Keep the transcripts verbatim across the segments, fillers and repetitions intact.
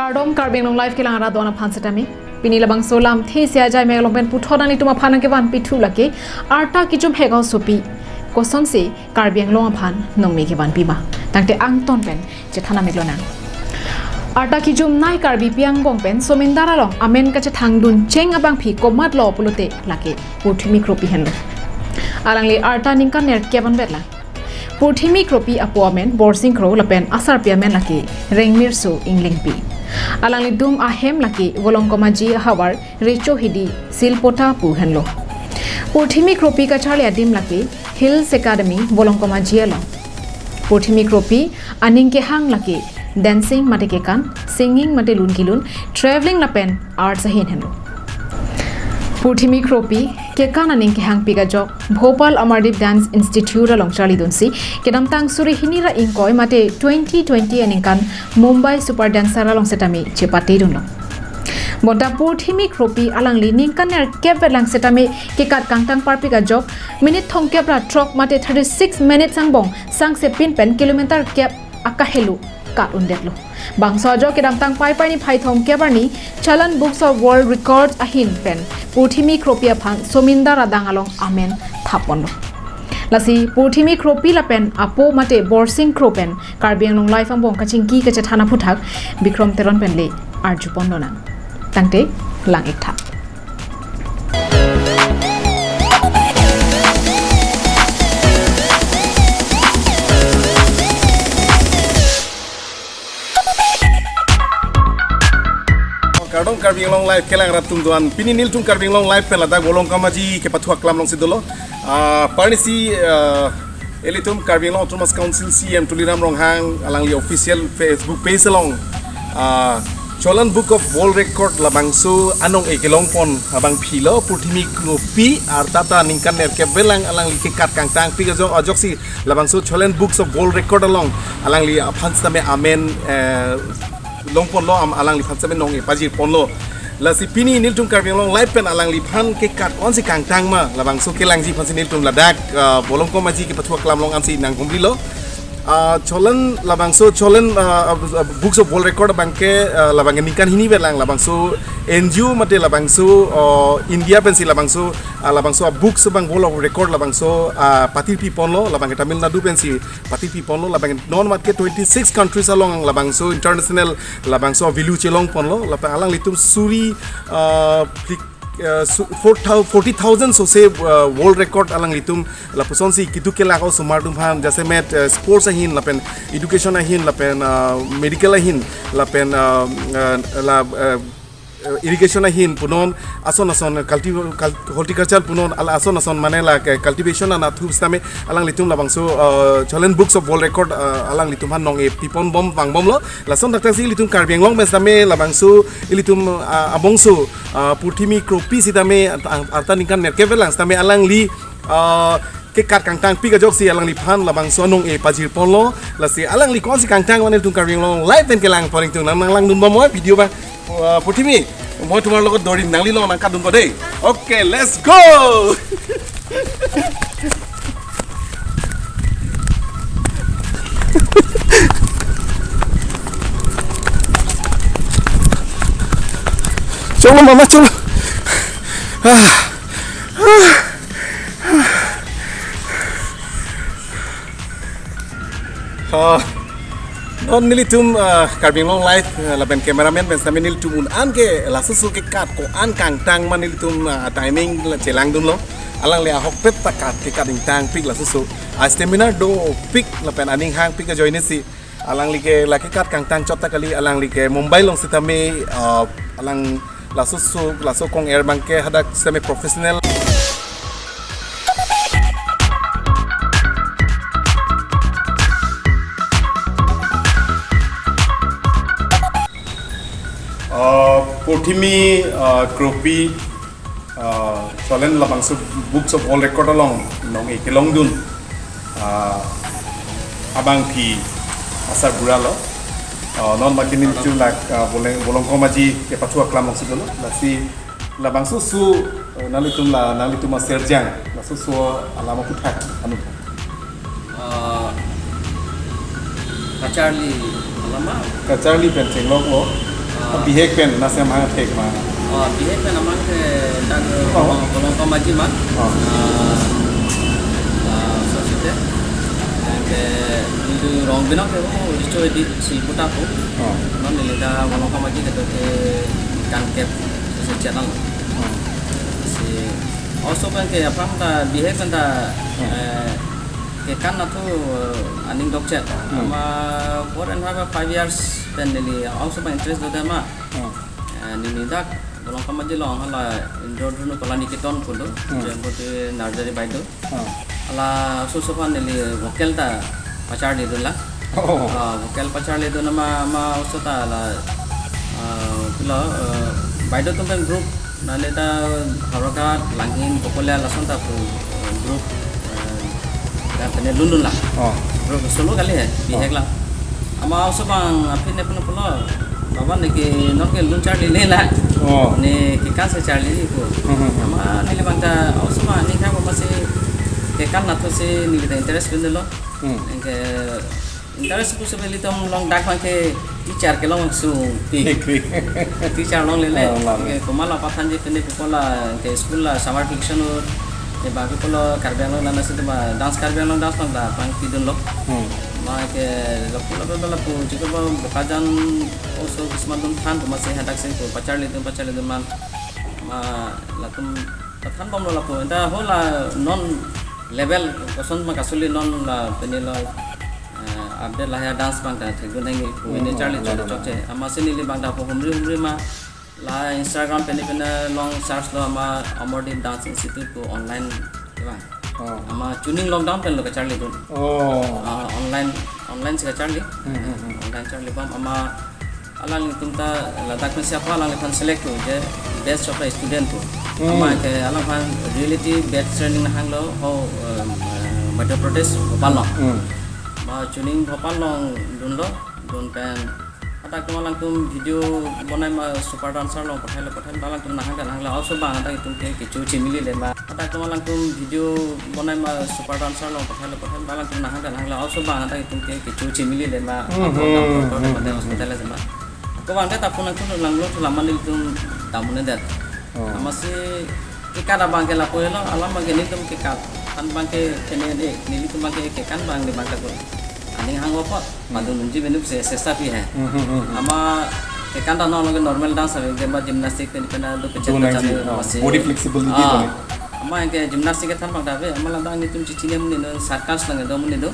Kardom Karbi Anglong Live kelang arat do-an aphan setame. Pini labangso lamthe isi ajai mek along pen puthot nanglitum aphan nangkevan pithu lake arta kejum hek asopi kosonsi Karbi Anglong aphan nongme kevan pima. Tangte angton pen chethan amek lonang. Arta kejumnei Karbipi angbong pen Somindar along amen kachethangdun cheng abangpi komatlo pulote lake Purthimi Kropi henlo. Alangli arta ningkan nerkep anvet lang. Purthimi Kropi apo amen Borsing Kro lapen asarpi amen lake Rengmirso Englengpi. Alanglitum ahem lake Volongkom Aji ahavar Recho Hidi Silpota pu henlo. Purthimi Kropi kacharli adim lake Hills Academy Volongkom Aji along. Purthimi Kropi aning kehang lake dancing mate kekan, singing mate lun kelun, traveling lapen arts ahin henlo. Purthimi Kropi kekan aning kehangpik ajok Bhopal Amardeep Dance Institute along charlidunsi kedamtang suri hini ra ingkoi mate twenty twenty aningkan Mumbai Super Dancer along setame chepatedunlo. Bonta Purthimi Kropi alangli ningkan nerkep vet lang setame kekat kangtang parpik ajok minute thomkep ra throk mate thirty six minutes angbong sangsepin pen kilometer kep akahelo kat undetlo. Bangso ajok kedamtang Paipai niphai thomkep arni Chalan Books of World Record ahin pen Purthimi Kropi aphan Somindar adang along amen thapponlo. Lasi Purthimi Kropi lapen apo mate Borsing Kro pen Karbi Anglong Live angbong kachingki kachethan aphuthak Bikrom Teron pen le arjupon lonang. Tangte lang-ik tha. Kardom Karbi Anglong Live kelang arat atum do-an. Pini nelitum Karbi Anglong Live pen ladak Volongkom Aji kepathu aklam alongsi dolo. Ah, parnisi, ah, ilitum Karbi Anglong Autonomous Council C E M Tuliram Ronghang alangli official Facebook page along, ah, Chalan Book of World Record labangso anong-e kelongpon abangpi lo Purthimi Kropi arta ta ningkan nerkep vet lang alangli kekat kangtangpik ajok ajoksi labangso Chalan Books of World Record along alangli aphan setame amen, eh, longponlo, am alangliphan setame nong-e pajirponlo. Lasi pini nelitum Karbi Anglong Live pen alangliphan kekat konsi kangtang ma labangso kelangji aphansi nelitum ladak, ah, Volongkom Aji kepathu aklam along ansi nangkemrilo. Ah, Chalan labangso Chalan, ah, ah, Books of World Record abangke, ah, labangke ningkan hini vet lang labangso N G O mate labangso, ah, India pensi labangso, ah, labangso a-books abang World of Record labangso, ah, patirpiponlo labangke Tamil Nadu pensi patirpiponlo labang non matke twenty six countries along labangso international labangso value chelongponlo lapen alanglitum suri, ah, plik- eh, su- four thousand, forty thousand sose, eh, world record alanglitum lapusonsi keduk kelak osomar atum aphan jasemet, eh, sports ahin lapen education ahin lapen, eh, medical ahin lapen, eh, eh, la, eh, eh, irrigation ahin punon ason ason cultiv- cul- horticulture punon ala ason ason mane la ke cultivation anatthu setame alanglitum labangso, eh, Chalan Books of World Record, eh, alanglitum aphan nong-e piponbom vangbomlo. Lason thakthak si ilitum Karbi Anglong pen setame labangso ilitum, ah, abongso, ah, Purthimi Kropi setame arta, arta ningkan nerkep vet lang setame alangli, ah, kekat kangtangpik ajoksi alangliphan labangso nong-e pajirponlo. Lasi alangli konsi kangtang ma nelitum Karbi Anglong Live pen kelangpon ingtung nang nanglangdunbom mo video abang. Ah, Purthimi, moi tomar logot dorim, nangli along nangkatdunpo dei. Okay, let's go. Cholo mama, cholo. Ah. Ah. Ah, non nelitum, ah, Karbi Anglong Live, ah, lapen cameraman pen setame nelitum un-an ke laso oso kekat ko-an kangtang ma nelitum, ah, timing la chelangdunlo. Alangli ahokpet ta kat kekat ingtangpik laso oso. Ah, stamina dopik lapen aning hangpik ajoinesi. Alangli ke la kekat kangtang chot ta kali, alangli ke Mumbai along setame, ah, alang laso oso, laso kong-er abangke hadak setame professional. Ah, Purthimi, ah, Kropi, ah, Chalan labangso Books of World Record along nong-e kelongdun, ah, abangpi asarbura lo. Ah, non matke nelitum lak, ah, Volong-, Volongkom Aji kepathu aklam alongsi dolo. Lasi labangso oso, eh, nanglitum la, nanglitum aserjang laso oso alam aphuthak anu. Ah, kacharli alam ma? Kacharli pen chengloklo. Bihek pen na sem hang thek ma. Oh, bihek pen amang ke dak Oh. Kolong, Kolongkamaji ma. Oh. Ah, ah, so sute. Dan ke itu rong binong ke, oh, richo di si puta ko. Oh. Non neli dak Kolongkamaji ke to ke kan kep si channel. Oh. Si also pen ke aphrang ta bihek pen ta, Oh. eh, kekan athu, eh, aning dokchet. Hmm. Ama four and a half, five years pen neli also pen interest do de ma. Oh. Eh, neli dak Kolongkamaji along hala Indradhanu Kala Niketan pulo, Hmm. Jayamputi Narzary baideo. Oh. Hala oso oso aphan neli vocal ta pacharli dun lang. Oh. Ah, vocal pacharli dun ama, ama oso ta la, ah, pilo, eh, baideo atum pen group, nale ta Howraghat, Langhin, Bokolia, lason ta pu, eh, group, eh, ya, pene lun dun lang. Oh. Group solo kali he, Oh. bihek lang. Ama oso abang aphi ne pun pulo. Baba ne ke non ke lun charli le la. Oh. Ne kekan si charli ko. Hmm, hmm, hmm. Ama neli abang ta oso abang ne kha ko masi kekan athu si neli ta interest pin lo. Hmm. Anke interest pu si nelitum along dak abang ke teacher kelong sung ti. Thik, thik. Teacher longle le. Oh, longle. Anke komat la pathanji pene pu ko la ke school la summer vacation ahut. Ke bagi pulo Karbi Anglong nana si tema dance Karbi Anglong dance abang ta pangpidun lo. Hmm. Ma ke lapu lapu lapu jiko ba Bokajan oso kismat dun than ko masi hadak si ko pacharli dun pacharli dun man. Ma latum ta than bomlo lapu. Enta hala non level koson ma kasuli non la pene lo, eh, update lahai dance abang ta thekdun hangji ko Hmm, ini charli hmm, chokche hmm. chokche. Ama si neli abang ta po humri humri ma la Instagram pene pene along search lo ama Amardeep Dance Institute ko online, di ba? Oh. Ama chuning lockdown pen lo kacharli dun. Oh. Ah, online, online si kacharli. Hmm, hmm, hmm. Online charli bom ama alanglitum ta ladak pen siapa alangliphan select ko je best of the student ko. Hmm. Ama ke alangphan reality based training nahang lo ho, um, eh, Madhya Pradesh Bhopal lo. Hmm. Ma chuning Bhopal along dun lo, dun pen hadak atum alangtum video bonai ma super dancer along pathai lo pathai lo alangtum nahang nahang lo also abang hadak itum ke kecho chimili le ma. Hadak atum alangtum video bonai ma super dancer along pathai lo pathai lo alangtum nahang nahang lo also abang hadak itum ke kecho chimili le ma. Hmm, Apo hmm, dam hmm, hotel hmm, hotel hmm. hotel le ma. Ko abang ke ta phone angkun langlo thu laman nelitum damun det. Oh. Ama si kekat abang ke lapu lo, alam abang ke nelitum kekat. An abang ke kene de, nelitum abang ke kekan abang de abang ke ko. Aning hang apot, Hmm. madun unji menu se sesta pi hai. Hmm, hmm, hmm, hmm. Ama kekan ta non lo ke normal dance ave, ke ba gymnastic pen pen do pecet Dun pecet nangji, oh, masi. Body flexibility Ah. tadi. Ama yang ke gymnastic kethan abang ta ave, ama ladak nelitum chichine amonit do circus lang do amonit do.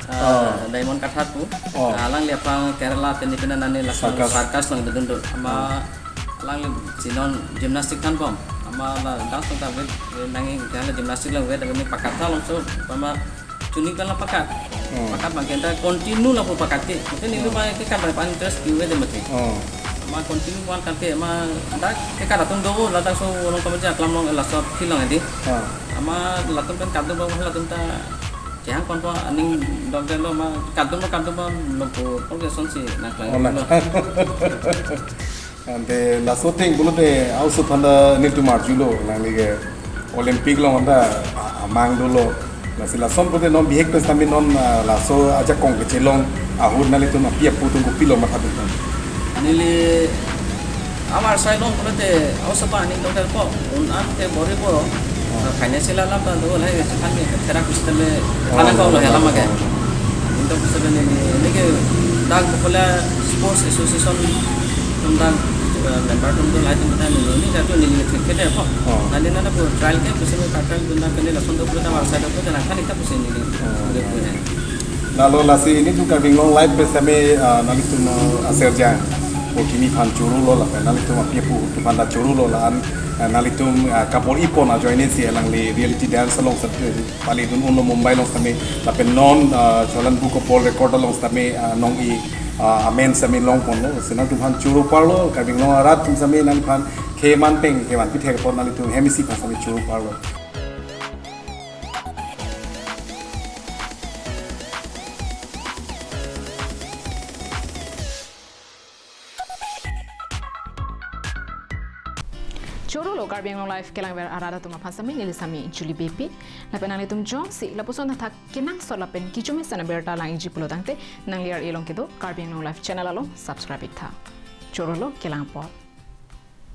Ah, Oh. Diamond Kathar pu. Oh. Ah, alangli aphrang Kerala pen pen nani lason Circus. circus lang do dun do. Ama Oh. alangli si non gymnastic than bom. Ama la dance ta vet, vet nangji ke hala gymnastic lang vet, vet ni pakat tha along so, ama chuning pen la pakat. Hmm. Pakat abang ke ta continue lapu pakat ke. Mungkin itu Hmm. abang ke kan abang interest ke vet mati. Hmm. Ama continue abang kan ke ama dak kekat atum do ladak so Kolongkamaji aklam along laso field along di. Hmm. Ama latum pen kadun abang latum ta kehang pon po aning dok den lo ama kadun abang kadun abang lo po, po ke son si nangklang Oh, lo. nang- Ante laso thing pulote also aphan ta nelitum arjulo, nangli ke Olympic along anta a-, amang dolo. Lasi lason pulote non bihek pen sami non, ah, laso ajakong kechelong ahut nanglitum api apo atum kopilo matha tum. Neli amar sai long pulote also abang aning dok den po, un an ke bori po. Oh. Ah, financial alam ta do lahai ke kan ke therak system le Oh. kana ko lo hela ma ke. Indok sebenarnya ini ke dak Bokolia Sports Association atum dak, eh, member atum do lahai atum ta neli ni jatu neli ke thik ke de po. Oh. Nani nana po trial ke pusi me trial atum dak ke neli lason do pulo ta amar sai do pulo ta nang kan ita pusi neli. Oh. Neli punya. Lalo lasi nelitum Karbi Anglong Live pen sami, ah, nanglitum, ah, aserjang. Bo kimi aphan choro lo lapen nanglitum api apo atum aphan ta choro lo la-an, ah, nanglitum, ah, kabor-i pon ajoine si alangli reality dance along sat-, pali dun unlo Mumbai along sami lapen non, ah, Cholan Book of World Record along sami, ah, nong-i, ah, amen sami long ponlo. Si nangtum aphan choro parlo, Karbi Anglong arat atum sami nangphan keman peng keman pithek apot nanglitum hem isi aphan sami choro parlo. Choro lo Karbi Anglong Live kelangver arat atum aphan sami neli sami Julie Beypi. Lapen nanglitum jongsi lapuson athak kenangsot lapen kejumesen abirta langji pulo tangte nangli ar-e along kedo Karbi Anglong Live channel along subscribe iktha. Choro lo kelang apot.